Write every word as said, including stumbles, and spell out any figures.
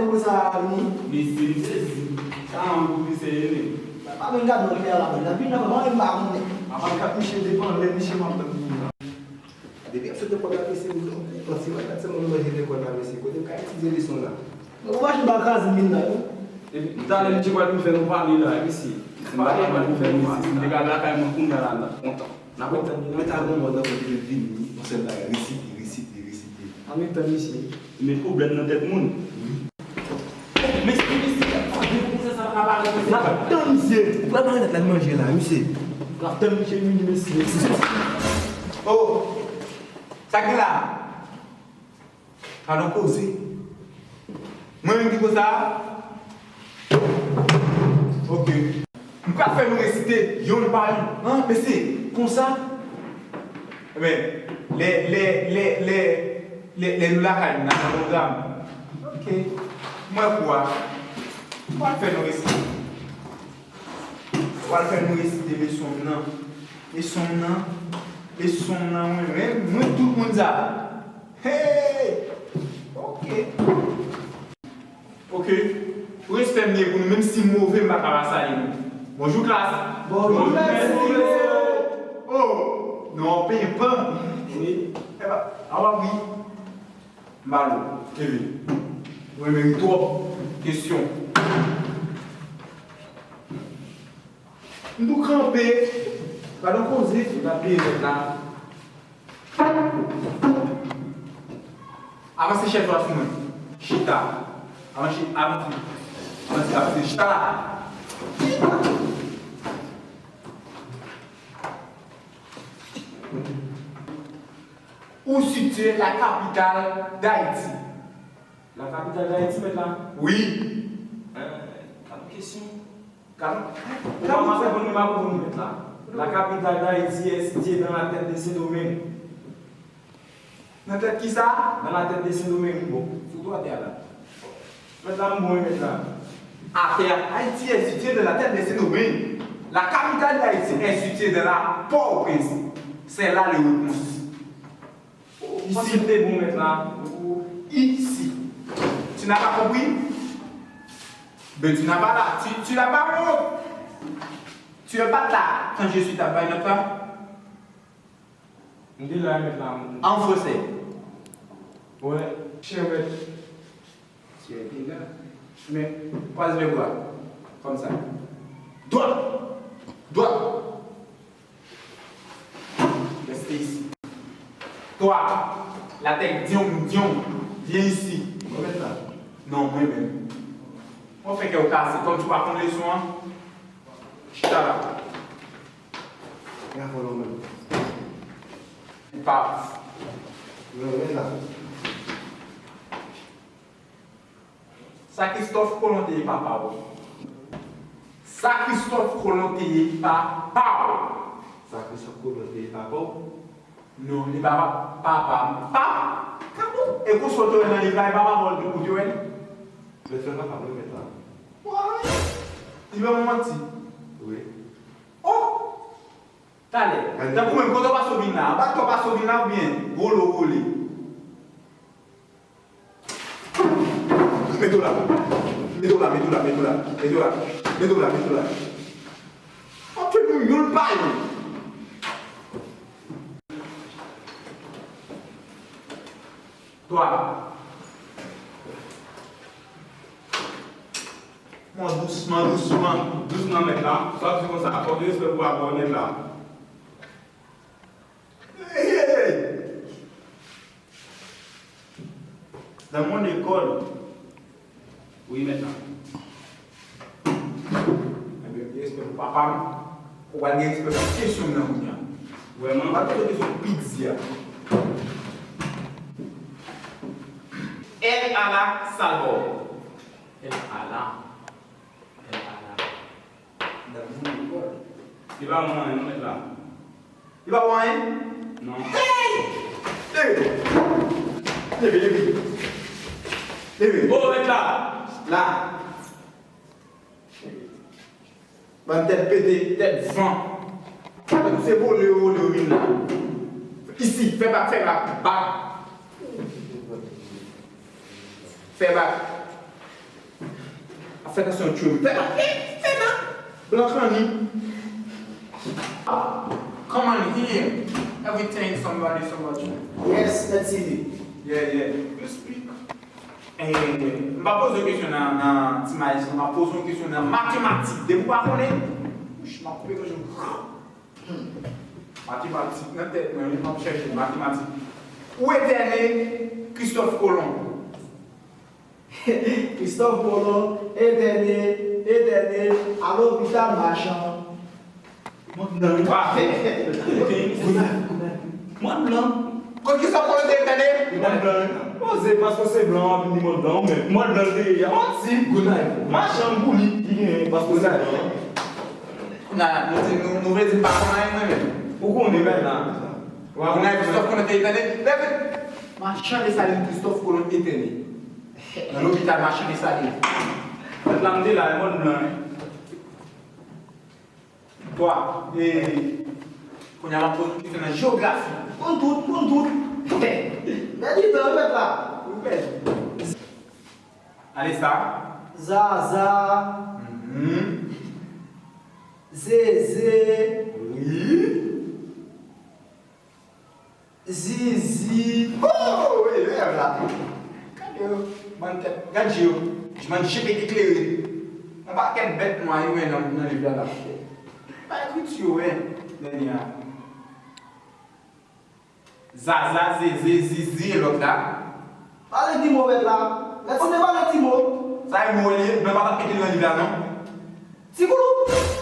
Pou sa, li. Mesye, m sezi. Sa yon gwo mesye, li. Pa menm gade non, li a la, la vin nan, mwen, m pa konnen. Apa m kat misye depan lè misye m ap tann pou la. Depi ap sote kòb la, mesye, m konn si mwen kat sèlman manje lekòl la, mesye. Kote m ka etidye leson la? Ou pa jwenn ba kraze min la, yo. Epi, talè misye pral vin fè nou pale la, mesye. Misye pral vin fè nou pale. Misye, m te ka lakay mwen kounye a la, m t ap kontan. N ap tann li, mwen ta gon mòd ankò ki te vini, yon sèl bagay, resite, resite, resite. An menm tan, mesye. Met pwoblèm nan tèt moun. Wi. Mesye, mesye, sa vle pou sa, sa pa pale, mesye. N ap tann, mesye. Ou pral mare tèt la, manje la, mesye. N ap tann, mesye, vini, mesye. Oh! Sa ki la? Gadon koze. Mwen menm ki konsa? Ok. M pral fè nou resite yonn pa yonn. An, mesye, konsa? Ebyen, lè, lè, lè, lè, lè, lè nou lakay nou, n ap nan pwogram. Ok. Mwen kou a. M pral fè nou resite. M pral fè nou resite leson m nan. Leson m nan. Leson m nan, mwen menm, mwen tout moun sa. Hey! Ok. Ok. Respè m ye pou nou, menm si m move, m pa ka pa salye nou. Bonjou, klas. Bonjou, mèsi. Oh! Non, penpan. Wi. Epa, awa wi. M ba nou. Kevin. Mwen menm twòp. Kesyon. M tou kanpe. Gadon koze. M ap bliye mèt la. Avanse chèz ou a sou mwen. Chita. Avanse, avanse. Avanse, avanse. Chita la. Chita. Où située la capitale d'Haïti? La capitale d'Haïti, mèt la? Wi. Euh, gade kesyon. Gade, ou pa mande pou nou, m ap reponn mèt la. La capitale d'Haïti est située dans la tête de Saint-Domingue. Nan tèt kisa? Dans la tête de Saint-Domingue. Bon, sou twa tè a la. Mèt la, m bon, wi, mèt la. Atè a, Haïti est située dans la tête de Saint-Domingue. La capitale d'Haïti est située dans la Port-au-Prince. C'est là le réponse. Ici. Panse m te bon, mèt la. Ici. Tu n'as pas compris? Ben, tu n'as pas là. Tu, tu n'as pas honte. Tu es pas là quand je suis ta baille là. M te la, mèt la. En français. Ouais. Cher mèt. Cher Pinga. Men, kwaze lè bra. Kòmsa. Dwat! Dwat! Reste ici. Toi, la tête, dion, dion, viens ici. Mwen mèt la. Non, mwen menm. Mwen fè kè w kase. Kòm tu pa konn leson an, chita la. Gafon non menm. Paf. Mwen mèt la. Sa Kristòf Kolon te ye papa w? Sa Kristòf Kolon te ye papa w? Sa Kristòf Kolon te ye papa w? Non, li pa pa- papa m. Pap! Kapou! E kou sot yo nan liv la, e papa w li kout yo, wè li? Mèt fè papa m, wi, mèt la. Wè! Li ban mwen manti. Wi. Oh! Talè. Tankou menm, kote w pase w vin la? Anba tè w pase w vin la oubyen? Vole w vole. Mete w la. Mete w la, mete w la, mete w la. Mete w la. Mete w la, mete w la. W ap fè nou youn pa youn. Twa. Bon, dousman, dousman. Dousman, mèt la. Sa w di konsa, fòk gen respè pou papa w, mèt la. Hey, hey, hey. Dans mon école. Wi, mèt la. Ebyen, gen respè pou papa m. Ou pral gen respè pou kesyon m nan kounye a. Vrèman? Ou pral poze kesyon pou piti a. El ala salbò. El ala. El ala. Dans mon école. Li pa bon anyen non, mèt la. Li pa bon anyen? Non. Hey! Leve! Leve, leve. Leve. Oh, mèt la. La. Bann tèt pete, tèt van. Sa vle di se vole yo vole yo vin la. Isi, fè bak, fè bak, bak. Fè bak. Fè tansyon tchwe m. Fè tansyon. Fè nan. Blan kanni. Come on here. Everything somebody, somebody. Yes, let's see. Yeah, yeah. You speak. Eh, m pa poze w kesyon nan, nan ti mayis, m ap poze w kesyon nan matematik. Depi w pa konnen, m ap koupe gòj ou. Hmm. Matematik nan tèt mwen, wi, m ap chèche matematik. Ou entène Christophe Colomb. Christophe Colomb entène, entène, a lopital Machan. Mòn blan, wi. Mòn blan. Kote Christophe Colomb te entène? Mòn blan, wi. Poze, paske se blan, w ap vin di mòn blan, ou menm. Mòn blan te ye a. Manti. Machan pou li, ki genyen, paske se blan. Kounye a, nou di, nou, nou vle di m pa konn anyen mwen menm. Ou konnen, men la. Kounye a, Christophe Colomb te entène. Leve! Machan Desalin, Christophe Colomb entène. Nan lopital Machan Desalin. Mèt la m te la, e mòn blan, wi. Twa. E, kounye a, m ap poze w kesyon nan jewografi. Konn tout, konn tout. Pèdi tan, wi, mèt la. Ou pèdi. Ale sa. Zaza. Mhm. Zeze. Wi. Zizi. Oh, elèv la. Gade yo. Bann tèt. Gad je yo. Bann je pete klere. Yon pakèt bèt nwa yo wè nan, nan liv la la. Pa ekriti yo wè. Dènye a. Zaza, zeze, zizi, e lòt la? Pale ti mo, mèt la. Mèt, se te pale ti mo. Sa e mo li ye, men pa t ap mete l nan liv la, non. Ti koulout.